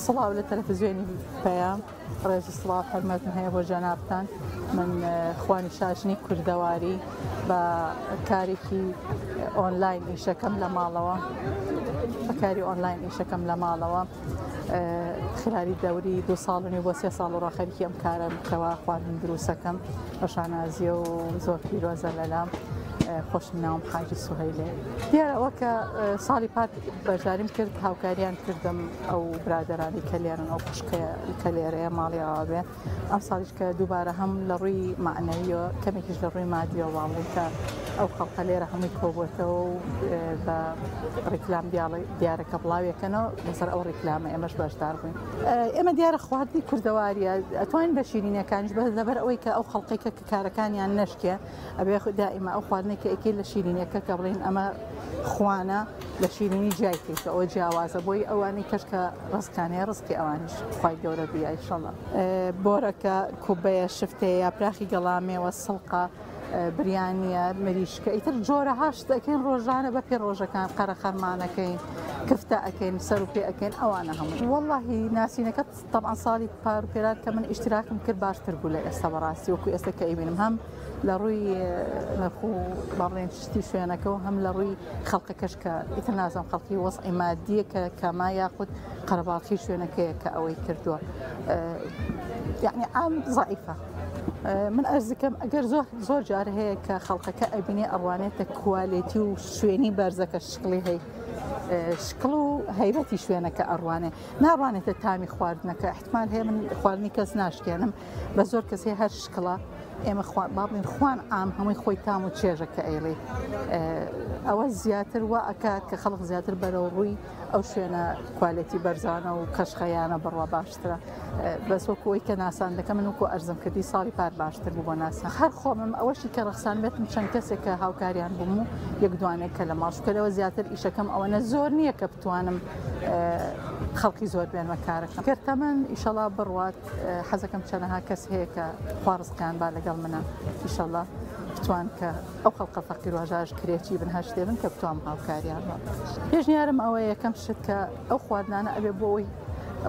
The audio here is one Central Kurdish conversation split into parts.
سڵاو لە تەلەفزیۆنی پەیام، ڕێز و سڵاو حورمەتم هەیە بۆ جەنابتان. من خوانی شاژنی کوردەواری بە کارێکی ئۆنلاین ئیشەکەم لە ماڵەوە بە کاری ئۆنلاین ئیشەکەم لە ماڵەوە خلاری دەوری دو ساڵ و نیو بۆ سێ ساڵ و ڕاخەریکی ئەم کارەم کەوا خواردن دروستەکەم بە شانازیە و زۆر پیرۆزە لەلام خۆشم ناوم حاجی سوهەیلێ دیارە ئەوە کە ساڵی پار بەشداریم کرد هاوکاریان کردم ئەو برادەرانی کە لێرن ئەو خوشکە کە لێرەیە ماڵی ئاوا بێ ئەم ساڵیش کە دووبارە هەم لە ڕووی مەعنەویەوە کەمێکیش لە ڕووی مادیەوە باڵێن کە ئەو خەڵقە لێرە هەمووی کۆبووەتەوە و بە ڕیکلام دیارەکە بڵاویەکەنەوە لەسەر ئەو ڕیکلامە ئێمەش بەشدار بووین ئێمە دیارە خواردنی کوردەواریە ئەتوانین بە شیرینەکانیش بەس لەبەر ئەوەی کە ئەو خەڵقێک کە کارەکانیان نەشکێ ئەبێ دائیما ئەو خواردنەی کە ئەیکەی لە شیرینیەکە کە بڵێین ئەمە خوانە لە شیرینی جیای کەیتەوە ئەوە جیاوازە بۆی ئەوانەی کەش کە ڕزقیان هەیە ڕزقی ئەوانیش خوای گەورە بیا ئیشەڵا بۆرەکە کوبەیە شفتەیە یاپراخی گەڵامێوە سڵقە بریانیە مریشکە ئیتر جۆرەها شت ئەکەین ڕۆژانە بە پێ ڕۆژەکان قەرەخەرمانەکەین کفتە ئەکەین سەر و پێ ئەکەین ئەوانە هەموو وەڵاهی ناسینەکە تەبعەن ساڵی پار و پێرار کە من ئیشتراکم کرد باشتر بوو لە ئێستا بەڕاستی وەکو ئێستا کە ئەیبینم هەم لە ڕووی نرخ و با بڵێن شتی شوێنەکە و هەم لە ڕووی خەڵکەکەش کە ئیتر نازانم خەڵکی وەزعی مادیە کە کەما یاخود قەرەباڵخی شوێنەکەیە کە ئەوەی کردووە یعنی عام زەعیفە من ئەرزکەم ئەگەر زۆر زۆر جار هەیە کە خەڵکەکە ئەبینێ ئەڕوانێتە کوالێتی و شوێنی بەرزەکە شکڵی هەیە شکڵ و هەیبەتی شوێنەکە ئەڕوانێ ناڕوانێتە تامی خواردنەکە احتمال هەیە من خواردنی کەس ناشکێنم بە زۆر کەس هەیە هەر شکڵە ئێمە با بڵێین خوان عام هەمووی خۆی تام و چێژە کە ئەیڵێ ئەوە زیاتر وا ئەکات کە خەڵک زیاتر بەرەو ڕووی ئەو شوێنە کوالێتی بەرزانە و کەشخەیانە بڕوا باشترە بەس وەکو ئەوی کە ناساندەکە من وەکو ئەرزم کردی ساڵی پار باشتر بوو بۆ ناسان هەر خۆمم ئەوەشی کە ڕەخسان بێتم چەند کەسێک کە هاوکاریان بووم و یەک دوانێک کە لە ماڵ چونکە لەوە زیاتر ئیشەکەم ئەوەنە زۆر نییە کە بتوانم خەڵکی زۆر بێنمە کارەکەم گەر تەمەن ئیشەڵا بڕوات حەزەکەم چەنەها کەس هەیە کە خوا ڕزقیان با لەگەڵ منە ئیشەڵا بتوان کە ئەو خەڵقە فەقیر و هەژارش کرێچی بن هەر شتێ بن کە بتوانم هاوکاریان بم پێشنیارم ئەوەیە یەکەم شت کە ئەو خواردنانە ئەبێ بۆ ئەوەی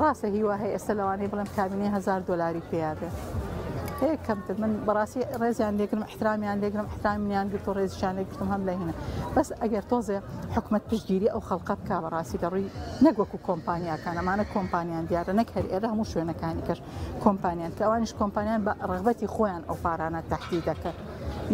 ڕاستە هیوا هەیە ئێستا لەوانەیە بڵێم کابینەی هەزار دۆلاری پێیا بێ هەیە کەمتر من بەڕاستی ڕێزیان لێگرم احترامیان لێگرم احترامی منیان گرت و ڕێزیشان لێگرتم هەم لە هینە بەس ئەگەر تۆزێ حکومەت پشتگیری ئەو خەڵقە بکا بەڕاستی لە ڕووی نەک وەکو کۆمپانیاکان ئەمانە کۆمپانیان دیارە نەک هەر ئێرە هەموو شوێنەکانی کەش کۆمپانیان کە ئەوانیش کۆمپانیان بە ڕغبەتی خۆیان ئەو پارانە تەحدید دەکەن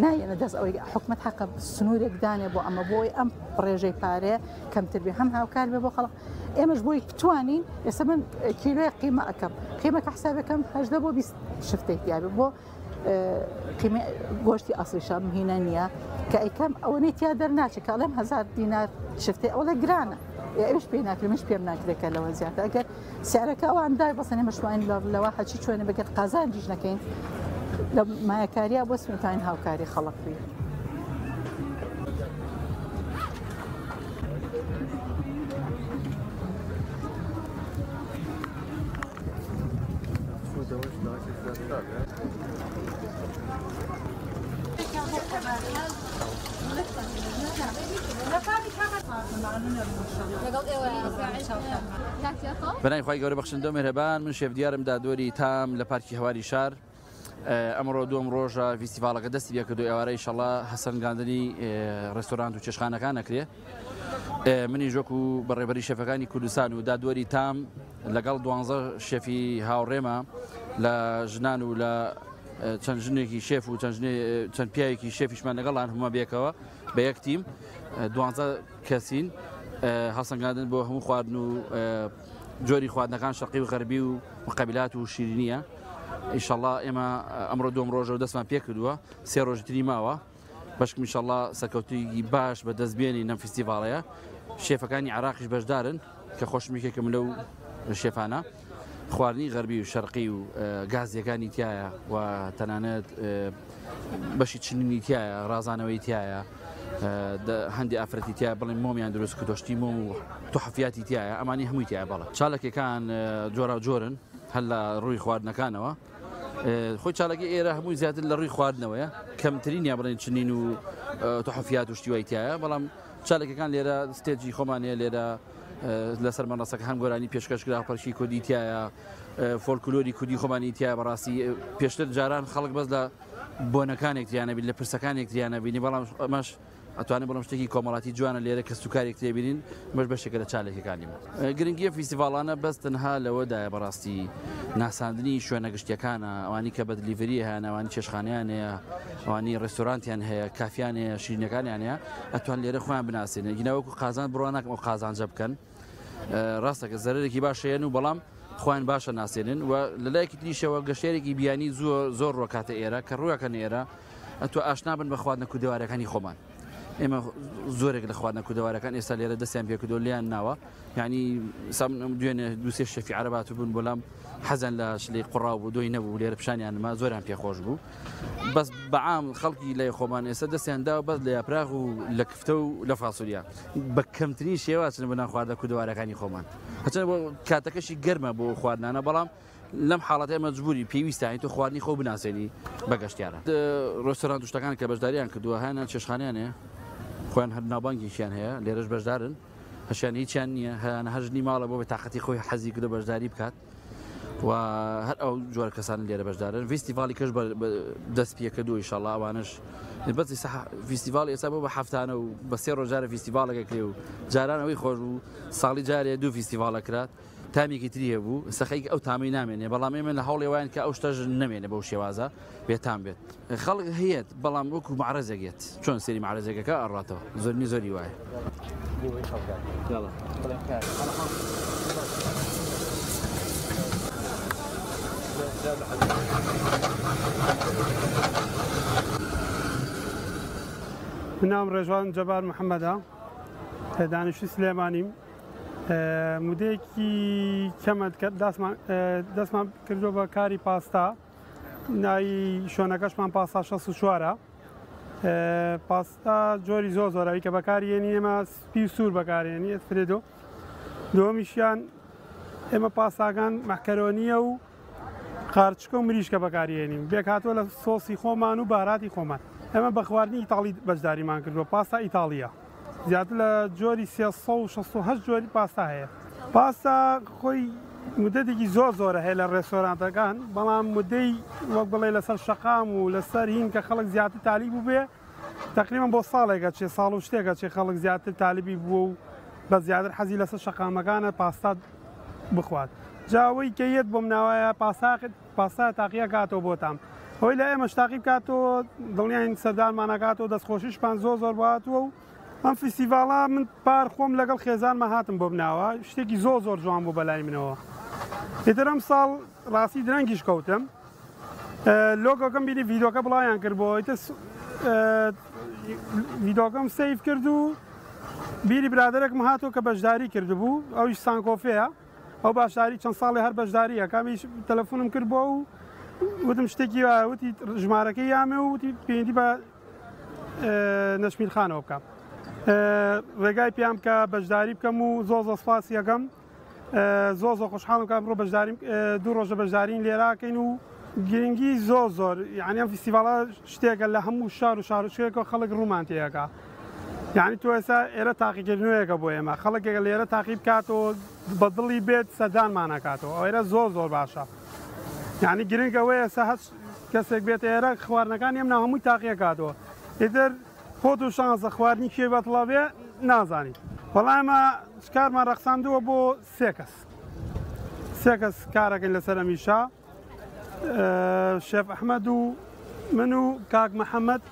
نایەنە دەست ئەوەی حکومەت حەقە سنوورێک دانێ بۆ ئەمە بۆی ئەم ڕێژەی پارەیە کەمتر بێ هەم هاوکار بێ بۆ خەڵک ئێمەش بۆی بتوانین ئێستا من کیلۆی قیمە ئەەکەم قیمەکە حسابەکەم هەژدە بۆ 20 شفتێک دیابێ بۆ قیمە گۆشتی ئەسڵیشە مهینە نییە کە ئەیکەم ئەوەنەی تیا دەرناچێت کە ئەڵێم هەزار دینار شفتێ ئەوڵێ گرانە ئەوش پێ ناکرێت منش پێم ناکرێت کە لەوە زیاتر ئەگەر سعرەکە ئەوان دای بەسەن ئێمە شوین لەوە هەچی چۆنە بەگەر قازانجیش نەکەین لە مایەکاریا بۆ سمتوانین هاوکاری خەڵک بین. بەناوی خوای گەورە بەخشندە و مێهرەبان من شێف دیارم دادوەری تام لە پارکی هەواری شار ئەمڕۆ دووەم ڕۆژە ڤیستیڤاڵەکە دەستی پێکردو ئێوارە ئیشەڵا هەسەنگاندنی ڕێستۆرانت و چێشخانەکان ئەکرێ منیش وەکو بەڕێبەری شێفەکانی کوردستان و دادوەری تام لەگەڵ دوانزە شێفی هاوڕێمە لە ژنان و لە چەند ژنێکی شێف و چەند پیاوێکی شێفیشمان لەگەڵان هەموو بێکەوە بە یەک تیم دوانزە کەسین هەڵسەنگاندن بۆ هەموو خواردن و جۆری خواردنەکان شەقی و غەربی و مقابلات و شیرینیە ئیشەڵا ئێمە ئەمڕۆ دوم ڕۆژە و دەستمان پێکردووە سێ ڕۆژی تری ماوە بەشکم ئیشەڵا سەرکەوتوویی باش بە دەست بێنین لەم فیستیڤاڵەیە شێفەکانی عراقیش بەشدارن کە خۆشم یەکێکم لەو شێفانە. خواردنی غەربی و شەرقی و گازیەکانی تایە و تەنانەت بەشی چنینی تایە، ڕازانەوەی تایە، هەندی ئافرەتی تیا بڵێن مۆمیان دروست کردووە، شتی مۆم و تحفیاتی تایە، ئەمانی هەمووی تایە. بەڵێ چالاکیەکان جۆراوجۆرن هەر لە ڕووی خواردنەکانەوە. خۆی چالاکی ئێرە هەمووی زیاتر لە ڕووی خواردنەوەیە، کەمترین یا بڵێن چنین و تحفیات و شتی وای تایە، بەڵام چالاکیەکان لێرە stage ی خۆمان هەیە، لێرە لەسەر مەنەسەکە هەم گۆرانی پێشکەش کرا، پەرشی کوردی تایە، فۆلکلۆری کوردی خۆمانی تایە. بەڕاستی پێشتر جاران خەڵک بەس لە بۆنەکانێک تریانە بین، لە پرسەکانێک تریانە بینی، بەڵام ئەمەش ئەتوانم بڵێم شتێکی کۆمەڵاتی جوانە لێرە کەس و کارێک تێبینین، ئەمەش بەشێکە لە چالاکیەکانی من. گرنگیە فیستیڤاڵانە بەس تەنها لەوەدایە بەڕاستی ناساندنی شوێنە گشتیەکانە، ئەوانی کە بە delivery هەیە، ئەوانی چێشخانەیان هەیە، ئەوانی ڕێستۆرانتیان هەیە، کافیان هەیە، شیرینەکانیان هەیە، ئەتوان لێرە خۆیان بناسێنن. گینا وەکو قازانج بڕوا ناکەم ئەو قازانجە بکەن، ڕاستە کە زەرەرێکی باش هەیەن و بەڵام خۆیان باشە ناسێنن و لە لایەکی تریشەوە گەشتیارێکی بیانی زۆر زۆر ڕۆکاتە ئێرە کە ڕووەکەن ئێرە ئەتوە ئاشنا بن بە خواردنە کوردەوارەکانی خۆمان. ئێمە زۆرێک لە خواردنە کوردەوارەکان ئێستا لێرە دەستیان پێکردو لیان ناوە، یعنی سام دوێنێ دووسێ شەفی عەرەبات بوون بەڵام حەزیان لە شلی قوڕاو بوو دۆی نەبوو لێرە پیشانیان ما زۆریان پێخۆش بوو. بەس بەعام خەڵکی لای خۆمان ئێستا دەستیان داوە بەس لە یاپراغ و لە کفتە و لە فاسۆلیا بە کەمترین شێوە چنە بۆ ناو خواردنە کوردەوارەکانی خۆمان. هەرچەندە بۆ کاتەکەشی گەرمە بۆ خواردنانە، بەڵام لەم حاڵەتە مەجبوری پێویستە تۆ خواردنی خۆ بناسێنی بە گەشتیارە. ڕێستۆرانت و شتەکان کە بەشداریان کردووە هەیانە چێشخانەیان هەیە، خۆیان هەر ناوبانگێکیان هەیە، لێرەش بەشدارن، هەشیان هیچیان نییە، هەیانە هەر ژنی ماڵە بۆ بە تاقەتی خۆی حەزی کردو بەشداری بکات و هەر ئەو جۆرە کەسان لێرە بەشدارن. فیستیڤاڵی کەش دەست پێکردو ئینشاڵڵا ئەوانش بەس فیستیڤاڵ ئێستا بۆ بە هەفتانە و بە سێ ڕۆژارە فیستیڤاڵەکە کرێ و جاران ئەوەی خۆش بوو ساڵی جارێ دوو فیستیڤاڵە کرات تامێکی تری هەبوو، سەخەیک ئەو تامی نامێنێ، بەڵام ئێمە لە هەوڵێ وایان کە ئەو شتەش نەمێنێ بەو شێوازە بێتام بێت. خەڵک هەیەت بەڵام وەکو معرەزێک یەت، چۆن سێری معرەزێکەکە ئەڕاتەوە زۆرنی زۆری وایە. من ناوم ڕێژوان جەبار محەممەدە، دانیشتوی سلێمانیم. مودەیەکی کەمە دەستمان کردووە بە کاری پاستا، ناوی شوێنەکەشمان پاستا 64ە. پاستا جۆری زۆر زۆرەوەی کە بەکارێنی ئێمە سپی و سوور بەکارێنی ئەلفرێدۆ. دووەمیشیان ئێمە پاستاکان مەکەرۆنیە و قارچکە و مریشکە بەکارێنین، پێکهاتووە لە سۆسی خۆمان و بەهاراتی خۆمان. ئێمە بە خواردنی ئیتاڵی بەشداریمان کردووە، پاستا ئیتاڵیە. زیاتر لە جۆری 368 جۆری پاستا هەیە. پاستا خۆی مدەتێکی زۆر زۆرە هەیە لە ڕێستۆرانتەکان، بەڵام مدەی وەک بڵێ لەسەر شەقام و لەسەر هین کە خەڵک زیاتر تالی بوو بێ تقریبا بۆ ساڵێکە چێ ساڵ و شتێکە چێ خەڵک زیاتر تالیبی بووە و بە زیاتر حەزی لەسەر شەقامەکانە پاستا بخوات. جا ئەوەی کە یەت بۆم ناوایە پاستا تاقیە کاتەوە بۆتام ئەوەی لە ئێمەش تاقی بکاتەوە دڵنیاین سەردانمانەکاتەوە. دەستخۆشیشمان زۆر زۆر باتووە و ئەم فیستیڤاڵە من پار خۆم لەگەڵ خێزانمە هاتم بۆم ناوە، شتێکی زۆر زۆر جوان بوو بەلای منەوە. ئیتر ئەم ساڵ ڕاستی درەنگیش کەوتم، لۆگۆکەم بینی ڤیدۆکە بڵاویان کرد بۆ ئیتر ڤیدۆکەم save کرد و بیری برادەرێکم هاتووە کە بەشداری کردبوو، ئەویش سانکۆفەیە، ئەو باشداری چەند ساڵی هەر بەشداری ئەکامیش تەلەفۆنم کرد بۆ و وتم شتێکی وایە، وتی ژمارەکەی یامێ و وتی پەیوەندی بە نەشمیل خانەوە بکە، ڕێگای پێیان بکە بەشداری بکەم و زۆر زۆر سپاسی ئەکەم. زۆر زۆر خۆشحاڵم کە ئەمڕۆ بەشداریم دوو ڕۆژە بەشدارین لێراکەین و گرنگی زۆر زۆر یعنی ئەم فیستیڤاڵە شتێکە لە هەموو شار و شارۆچکەیەکەوە خەڵک ڕوومان تێیەکا. یعنی تۆ ئێستا ئێرە تاقیکردنەوەیەکە بۆ ئێمە، خەڵکێکە لێرە تاقی بکاتەوە بە دڵی بێت سەردانمان ئەکاتەوە، ئێرە زۆر زۆر باشە. یعنی گرنگ ئەوەیە ئێستا هەر کەسێک بێت ئێرە خواردنەکانی ئەم ناو هەمووی تاقیەکاتەوە، ئیتر خۆت و شانسە خواردنی کێ بەتڵە بێ نازانی. وەڵا ئێمە کارمان ڕەخساندووە بۆ سێ کەس، سێ کەس کارەکەین لەسەر ئەمیشە، شێف ئەحمەد و من و کاک محەممەد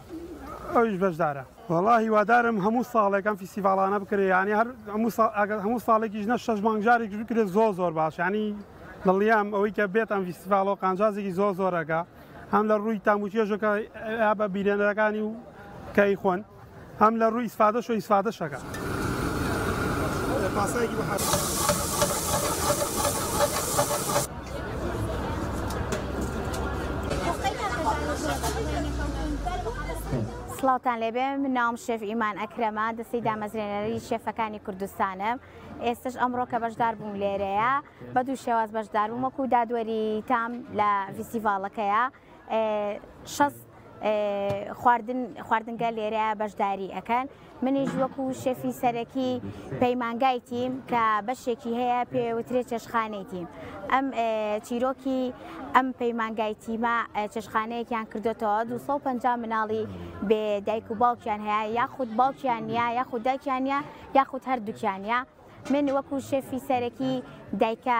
ئەویش بەشدارە. وەڵا هیوادارم هەموو ساڵێک ئەم فیستیڤاڵانە بکرێ، یعنی هەر هەموو ساڵێکیش نە شەش مانگ جارێکیش بکرێت زۆر زۆر باش. یعنی دڵنیام ئەوەی کە بێت ئەم فیستیڤاڵەوە قانجازێکی زۆر زۆرەکە، هەم لە ڕووی تام و چێژەکە بە بیرێنەرەکانی و کە ئەیخۆن، هەم لە ڕووی ئیسفادەش و ئیسفادەشەکە. سڵاوتان لێبێ، من ناوم شێف ئیمان ئەکرەمە، دەستەی دامەزرێنەری شێفەکانی کوردستانم. ئێستش ئەمڕۆ کە بەشدار بووم لێرەیە بە دوو شێواز بەشدار بووم، وەکو دادوەری تام لە ڤیستیڤاڵەکەیە. 60 خواردن خواردنگە لێرە بەشداری ئەکەن. منیش وەکو شێفی سەرەکی پەیمانگای تیم کە بەشێکی هەیە پێوترێ چێشخانەی تیم. ئەم چیرۆکی ئەم پەیمانگای تیمە چێشخانەیەکیان کردوتەوە، 250 مناڵی بێ دایک و باوکیان هەیە، یاخود باوکیان نییە یاخود دایکیان نییە یاخود هەردووکیان نییە. من وەکو شێفی سەرەکی دایکە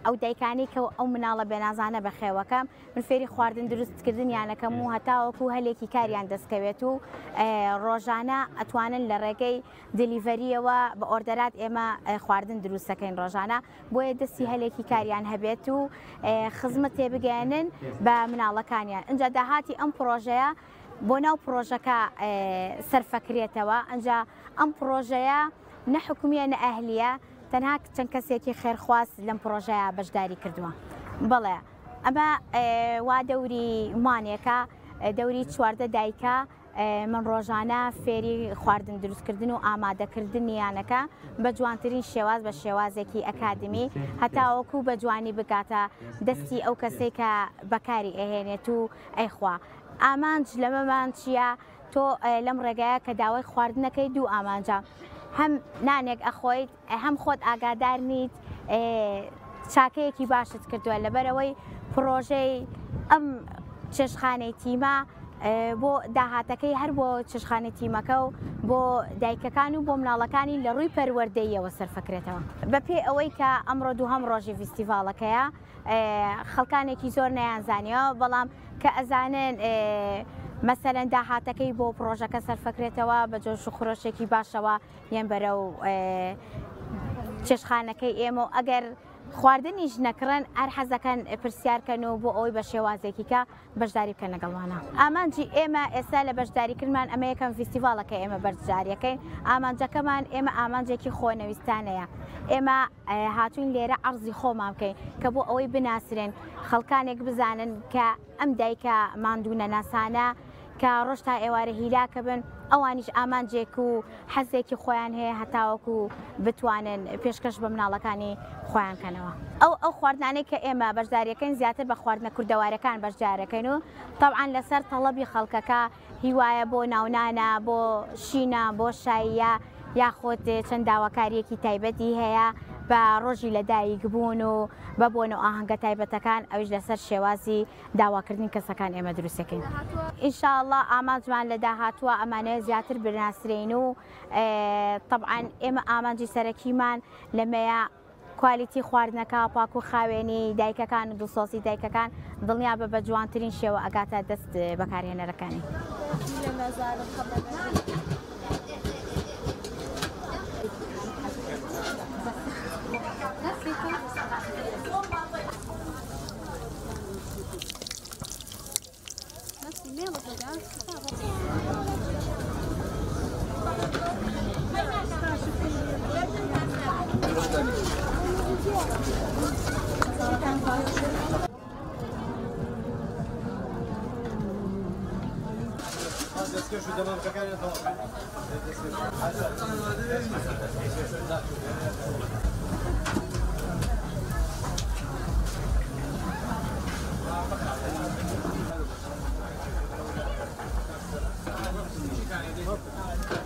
ئەو دایکانی کە ئەو مناڵە بێنازانە بەخێوەکەم، من فێری خواردن دروستکردنیانەکەم و هەتاوەکو هەلێکی کاریان دەستکەوێت و ڕۆژانە ئەتوانن لە ڕێگەی delivery یەوە بە order ات ئێمە خواردن دروستەکەین ڕۆژانە، بۆیە دەستی هەلێکی کاریان هەبێت و خزمەت تێبگەیەنن بە مناڵەکانیان. ئینجا داهاتی ئەم پرۆژەیە بۆ ناو پرۆژەکە سەرفەکرێتەوە. ئەنجا ئەم پرۆژەیە نە حکومیە نە ئەهلیە، تەنها چەند کەسێکی خێرخواز لەم پرۆژەیە بەشداری کردووە. بەڵێ ئەمە وا دەوری مانێکە، دەوری 14 دایکە. من ڕۆژانە فێری خواردن دروستکردن و ئامادەکردنیانەکە بە جوانترین شێواز، بە شێوازێکی ئەکادمی، هەتاوەکو بە جوانی بگاتە دەستی ئەو کەسێک کە بەکاری ئەهێنێت و ئەیخوا. ئامانج لەمەمان چییە؟ تۆ لەم ڕێگایە کە داوای خواردنەکەی دوو ئامانجە، هەم نانێک ئەخۆیت، هەم خۆت ئاگادار نیت چاکەیەکی باشت کردووە. لەبەرەوەی پرۆژەی ئەم چێشخانەی تیمە بۆ داهاتەکەی هەر بۆ چێشخانەی تیمەکە و بۆ دایکەکان و بۆ مناڵەکانی لە ڕووی پەروەردەیەوە سەرفەکرێتەوە. بەپێ ئەوەی کە ئەمڕۆ دووهەم ڕۆژی ڤیستیڤاڵەکەیە، خەڵکانێکی زۆر نەیانزانیەوە، بەڵام کە ئەزانن مەسەلەن داهاتەکەی بۆ پرۆژەکە سەرفەکرێتەوە بە جۆش و خرۆشێکی باشەوە یەن بەرەو چێشخانەکەی ئێمە و ئەگەر خواردنیش نەکڕن هەر حەزەکەن پرسیارکەن و بۆ ئەوەی بە شێوازێکی کە بەشداری بکەن لەگەڵمانە. ئامانجی ئێمە ئێستا لە بەشداریکردمان ئەمە یەکەم فیستیڤاڵە کە ئێمە بەشداریەکەین. ئامانجەکەمان ئێمە ئامانجێکی خۆنەویستانەیە. ئێمە هاتوین لێرە عەرزی خۆمان بکەین کە بۆ ئەوەی بناسرێن، خەڵکانێک بزانن کە ئەم دایکە ماندوو نەناسانە کە ڕۆژ تا ئێوارە هیلاکە بن، ئەوانیش ئامانجێک و حەزێکی خۆیان هەیە هەتاوەکو بتوانن پێشکەش بە مناڵەکانی خۆیان کەنەوە. ئەو ئەو خواردنانەی کە ئێمە بەشداریەکەین زیاتر بە خواردنە کوردەوارەکان بەشدارەکەین و تەبعەن لەسەر تەڵەبی خەڵکەکە هیوایە بۆ ناونانە، بۆ شینە، بۆ شاییە، یاخود چەند داواکاریەکی تایبەتی هەیە بە ڕۆژی لەدایک بوون و بە بۆنە و ئاهەنگە تایبەتەکان، ئەویش لەسەر شێوازی داواکردنی کەسەکان ئێمە دروستەکەین. ئینشاءاللە ئامانجمان لە داهاتووە ئەمانەیە زیاتر بناسرێین و تەبعەن ئێمە ئامانجی سەرەکیمان لەمەیە کوالیتی خواردنەکە، پاک و خاوێنی دایکەکان و دڵسۆزی دایکەکان، دڵنیا بە بە جوانترین شێوە ئەگاتە دەست بەکارهێنەرەکانی.